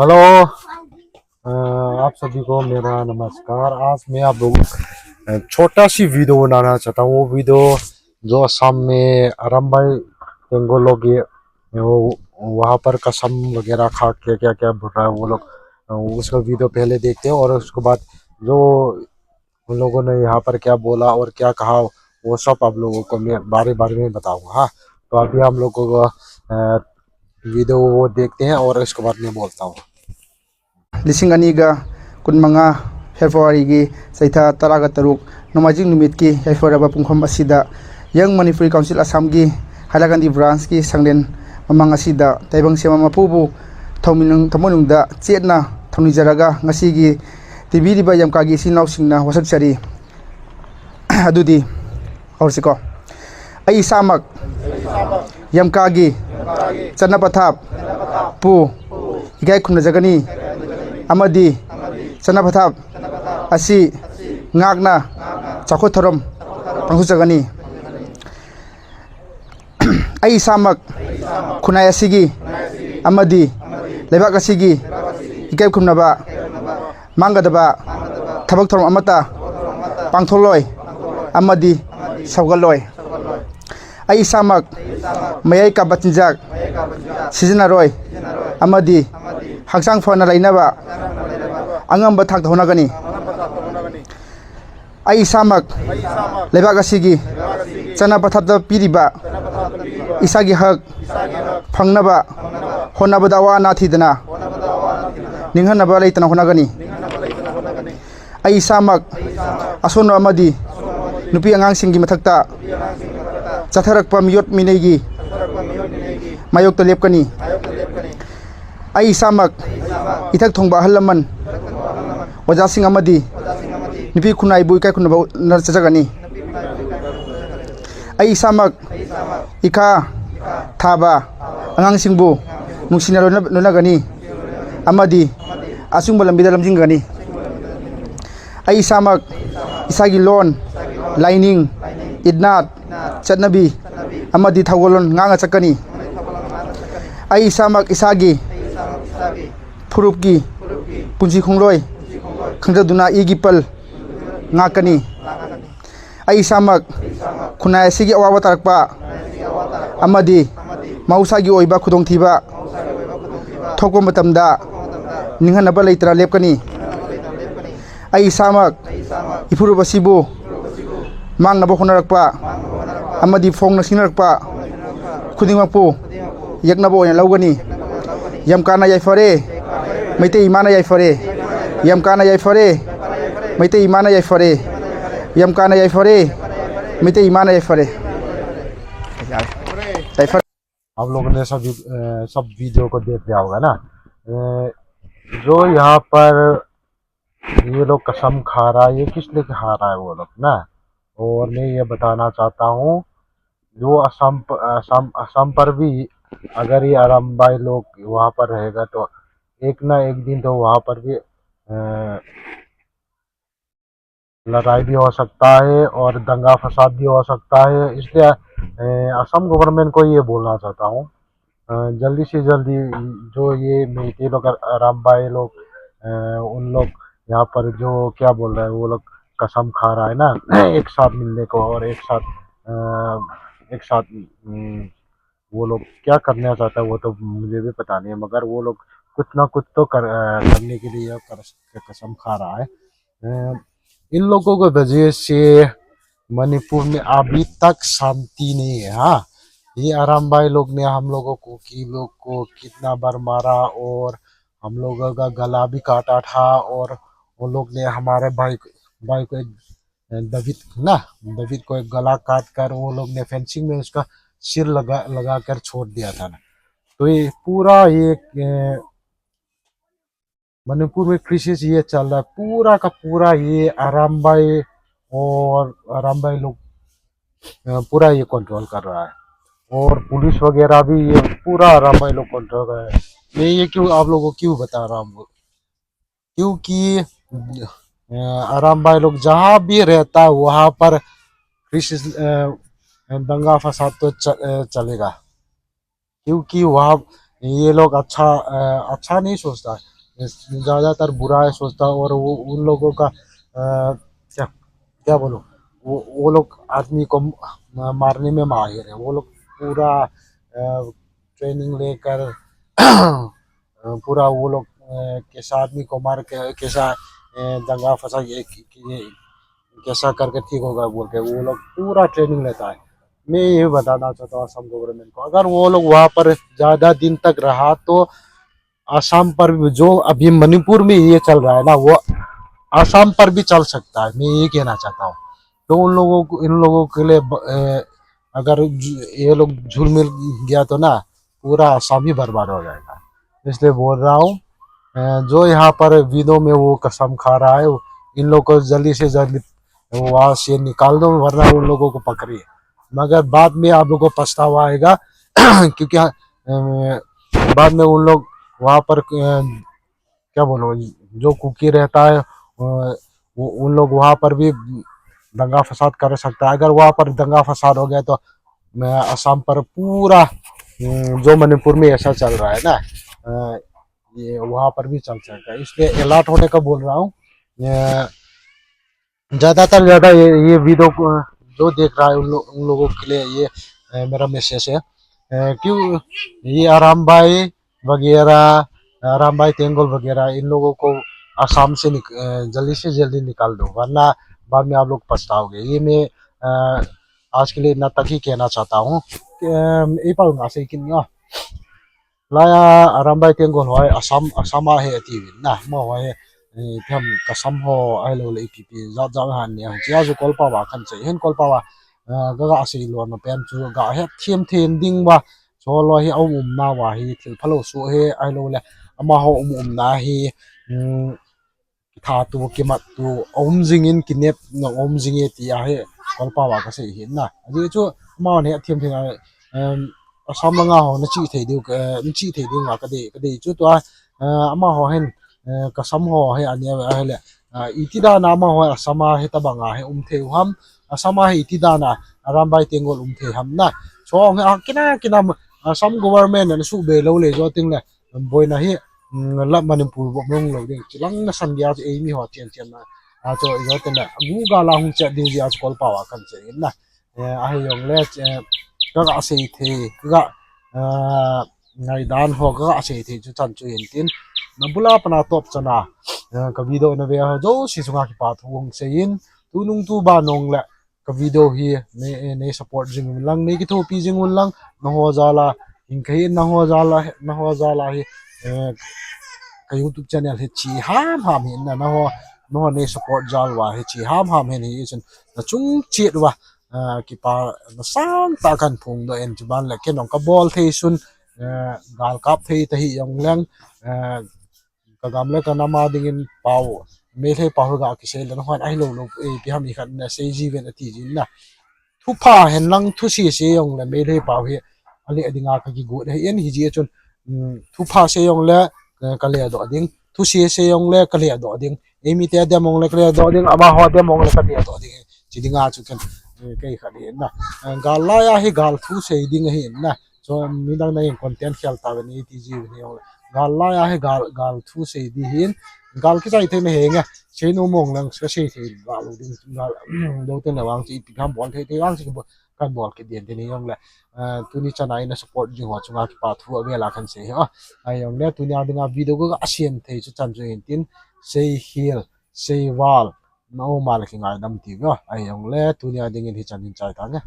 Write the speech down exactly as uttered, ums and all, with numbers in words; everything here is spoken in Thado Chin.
हेलो, अ, आप सभी को मेरा नमस्कार। आज मैं आप लोगों को, अ, छोटा सी वीडियो बनाना चाहता हूँ। वो वीडियो जो असम में आरामबाई तेंगो लोग ये, वो, वहाँ पर कसम वगैरह खा के क्या क्या बोल रहा है वो लोग, अ, उसका वीडियो पहले देखते हैं और उसके बाद जो उन लोगों ने यहाँ पर क्या बोला और क्या कहा, वो सब आप लोगों को मैं बारे बारे में बताऊंगा। हाँ, तो अभी हम लोगों को, अ, वीडियो वो देखते हैं और इसके बाद मैं बोलता हूँ। Lising ani ga kun manga February gi saitha tara ga taruk, Nomaijing numit ki yaifaraba pungkham asida, Young Manipuri Council Assam gi Hailakandi Branch ki sanglen mamang asida, taibang sema mapubu, thaminung, thamunung da, chietna, thamni jaraga, ngasi gi, Tibi riba yamka gi sinau singna wasak chari. Adudi. Aur siko. Ai samak. Yamka gi. Chana pathap. Pu. Ikai khumna jagani. Amadi. Chana pathap. Asi. Ngakna. Chakho tharom. Panghu jagani. Ai samak khunai asigi amadi leibak asigi ikai khumnaba manggadaba thabak thorom amata pangtholoi amadi saugaloi. Ai samak mayai kaba chinjak sijinaroi amadi haksang phana lainaba angamba thak honagani. Ai samak leibak asigi chana pathapta piriba isagi hak phangnaba honaba dawa na thidana ninghanaba leitana honagani. Ai samak asono amadi nupi angang singgi mathakta chatharakpa miyot mineigi mayokta lepkani. Ai samak ithak thongba halaman waja sing amadi nupi khunai bu ikai khunaba nar chajagani. Ai samak ikha thaba angang singbu nungsina lona gani amadi asungba lambida lamjing gani. Ai samak isagi lon laining idnat chatnabi amadi thawalon nganga chakani. Ai samak isagi phurupki punji khongloi khangdaduna igi pal ngakani. Ai samak khunai asigi awa tarakpa amadi mausagi oiba khudong thiba thokpa matamda ninghanaba leitara lepkani. Ai samak iphuruba sibu mangnaba honarakpa amadi phongna sinarakpa khuding mapu yaknaba oina laugani. Yamkana yaifare Meitei imana yaifare. Yamkana yaifare Meitei imana yaifare. Yamkana yaifare Meitei imana yaifare. Yaifare. आप लोगों ने सभी, अ, सब वीडियो को देख लिया होगा ना। अ, जो यहाँ पर ये लोग कसम खा रहा है, ये किस लिए खा रहा है वो लोग ना। और मैं ये बताना चाहता हूँ, जो असम प-, असम, असम पर भी अगर ये आरामबाई लोग वहाँ पर रहेगा तो एक ना एक दिन तो वहाँ पर भी, अ, लड़ाई भी हो सकता है और दंगा फसाद भी हो सकता है। इसलिए, अ, असम गवर्नमेंट को ये बोलना चाहता हूँ, अ, जल्दी से जल्दी जो ये मेइतेई लोग, अ, आरामबाई लोग, अ, उन लोग यहाँ पर जो क्या बोल रहे हैं, वो लोग कसम खा रहा है ना, एक साथ मिलने को और एक साथ, अ, एक साथ, उम, वो लोग क्या करना चाहता है, वो तो मुझे भी पता नहीं है, मगर वो लोग कुछ ना कुछ तो कर, अ, करने के लिए कर, कसम खा रहा है। अ, इन लोगों की वजह से मणिपुर में अभी तक शांति नहीं है। हाँ, ये आरामबाई लोग ने हम लोगों को, की लोग को कितना बार मारा और हम लोगों का गला भी काटा था और वो लोग ने हमारे भाई, भाई को एक दवित ना, दवित को एक गला काट कर वो लोग ने फेंसिंग में उसका सिर लगा, लगा कर छोड़ दिया था ना। तो ये पूरा ये, अ, मणिपुर में क्राइसिस ये चल रहा है, पूरा का पूरा ये आरामबाई और आरामबाई लोग, अ, पूरा ये कंट्रोल कर रहा है और पुलिस वगैरह भी ये पूरा आरामबाई लोग कंट्रोल कर रहा है। मैं ये क्यों आप लोगों को क्यों बता रहा हूँ? क्योंकि, अ, आरामबाई लोग जहाँ भी रहता है, वहाँ पर क्राइसिस, अ, दंगा फसाद तो च-, अ, चलेगा। क्योंकि वहाँ ये लोग अच्छा, अ, अच्छा नहीं सोचता, ज्यादातर बुरा ही सोचता, और वो उन लोगों का, अ, क्या, क्या बोलूं, वो, वो लोग आदमी को म-, मारने में माहिर है। वो लोग पूरा, अ, ट्रेनिंग लेकर अ, पूरा वो लोग, अ, कैसा आदमी को मार के, कैसा, अ, दंगा फसाद, ये कि-, कि-, ये कैसा करके ठीक होगा बोल के वो लोग पूरा ट्रेनिंग लेता है। मैं ये बताना चाहता हूँ असम गवर्नमेंट को, अगर वो लोग वहाँ पर ज़्यादा दिन तक रहा तो असम पर भी, जो अभी मणिपुर में ये चल रहा है ना, वो असम पर भी चल सकता है, मैं ये कहना चाहता हूँ। तो उन लोगों को, इन लोगों के लिए ब-, अ, अगर ज-, ये लोग झूल मिल गया तो ना, पूरा असम ही बर्बाद हो जाएगा। इसलिए बोल रहा हूँ, अ, जो यहाँ पर वीडियो में वो कसम खा रहा है, इन लोग को जल्दी से जल्दी वहाँ से निकाल दो, वरना उन लोगों को पकड़िए। मगर बाद में आप लोग को पछतावा आएगा, क्योंकि, अ, बाद में उन लोग वहाँ पर, अ, क्या बोलो, जो कुकी रहता है, अ, वो, उन लोग वहाँ पर भी दंगा फसाद कर सकता है। अगर वहाँ पर दंगा फसाद हो गया तो मैं असम पर पूरा, अम, जो मणिपुर में ऐसा चल रहा है ना, अ, ये वहाँ पर भी चल सकता है। इसलिए अलर्ट होने का बोल रहा हूँ। अ, ज़्यादातर ज़्यादा ये, ये वीडियो को जो देख रहा है उन लो-, उन लोगों के लिए ये, अ, मेरा मैसेज है। अ, क्यों ये आराम भाई वगैरह, अ, रामभाई तेंगोल वगैरह, इन लोगों को असम से निक-, अ, जल्दी से जल्दी निकाल दो, वरना बाद में आप लोग पछताओगे। ये मैं, अ, आज के लिए इतना तक ही कहना चाहता हूँ। अ, ये पाऊंगा से किन या। Laiya, Arambai Tenggol ho hi Assam, Assam a hi ati uvin na, amaho hi, eh, ipi ham, kasam ho, ahilouleh ipi ipi, jat jat ahin nei a, hichea chu Kolpa va kahin sei, hin Kolpa va, eh, ka, ka sei lona pen chu, ka hetthem thei ding uva, chule hi aum umna uva hi, thil phalou soh hi, ahilouleh, amaho um umna hi, um, kithat u, kimat u, aum jing in, kinepna um jing e tia hi, Kolpa va kasei ahin na. Ajeh chu, amahon hetthem thei a, em, Assam langa ho, nache thei diu, eh, nache thei diu nga kadei, kadei chu tua, eh, amaho hin, eh, kasam ho hi, ani a, ahile, ah, iti dan a amaho Assam a hi tabang a hi um thei u ham, Assam a hi iti dan a, Arambai Tenggol um thei ham na. Chule hi, ah, kina, kina, Assam government in asuhbeh lou le, jou teng le, boina hi, mm, la Manipur bou mong lou ding. Chilang nasan dia chu eimi ho chian chian na. A chu, jou teng le, gu gal a hung chet ding dia chu Kolpa va kahin sei ahin na. Eh, ahijongle, eh, ka, ka sei thei, ka, eh, ngaidan ho ka, ka sei thei chu chan chu hin tin. Na bul a pat a top chan a, eh, ka video na ve ho jouse chunga kipa thu hung sei in. Tunung tuban jong le, ka video hi nei, nei support jing un lang, nei kithopi jing un lang, nangho jal a, hin kahi, nangho jal a, nangho jal a hi, eh, ka YouTube channel hi che ham ham hin na, nangho, nangho nei support jal uva hi che ham ham hin hi chun, nachung chet uva, eh, kipana sangtah kahin phongdoh in, chuban le ken jong kabol thei sun, eh, gal kap thei ta hih jongleng, eh, ka gam le ka nam a dingin pao, Meitei pao hi ga kisei le nahon ahilou lou, eh, ipi ham ikhat na sei ji ven ati jin na. Thupha hen lang thusese jongle Meitei pao hi ale a dinga ka kigot ahin, hijeh chun, um, thupha sei jongle, eh, ka ledoh ding, thusese jongle ka ledoh ding, eimi te adem jongle ka ledoh ding, amaho adem jongle ka ledoh ding, chi dinga chu ken, eh, kei khat ahin na. Eh, gal laiya hi gal thu sei ding ahin na. Chu midang na in content khel ta ven iti ji ven hi jongle. Gal laiya hi gal, gal thu sei di hin. Gal kichai thei na henge. Sei nom mong lang ka sei thei gal lou ding gal, lou teng le vang chu ipi ham bol thei thei vang chu kibol, kahin bol kit ding ti hi jongle. Eh, tuni chan a ina support jing ho chunga kipa thu avel a kahin sei hi. Ahijongle tuni a dinga video ka, ka sem thei chu chan chu hin tin. Sei khel, sei val. Na um a le kingaidam ti uve. Ahijongle tuni a dingin hichan hin chai tange.